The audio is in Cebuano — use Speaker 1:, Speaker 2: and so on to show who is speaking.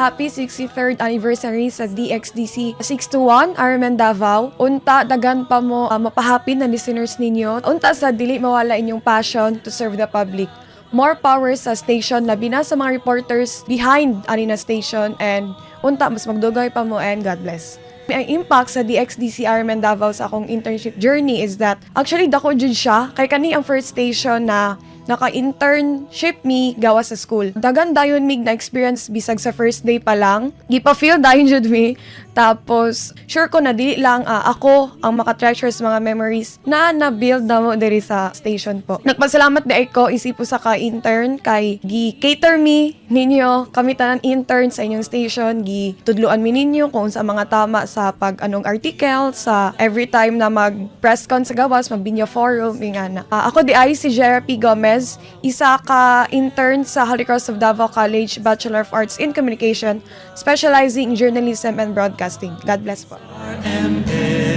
Speaker 1: Happy 63rd anniversary sa DXDC 621 RMN Davao. Unta daghan pa mo mapahapin na listeners ninyo. Unta sa dili mawala inyong passion to serve the public. More power sa station, labi na sa mga reporters behind ani na station, and unta mas magdugay pa mo and God bless. Ang impact sa DXDC RMN Davao sa akong internship journey is that actually dako jud siya kay kani ang first station na naka-internship mi gawas sa school. Daghan dayon mig na experience bisag sa first day pa lang. Gipa-feel dayon jud mi. Tapos sure ko na dili lang ako ang maka-treasure sa mga memories na na-build na mo diri sa station po. Nagpasalamat di ko isip po sa ka-intern kay gi-cater mi ninyo, kami tanan intern sa inyong station, gi tudluan mi ninyo kung sa mga tama sa pag anong article sa every time na mag press con sa gawas, mag media forum, ingana. Ako di ay si Jera P. Gomez, isa ka intern sa Holy Cross of Davao College, Bachelor of Arts in Communication, specializing in journalism and broadcasting. God bless po.
Speaker 2: RMN.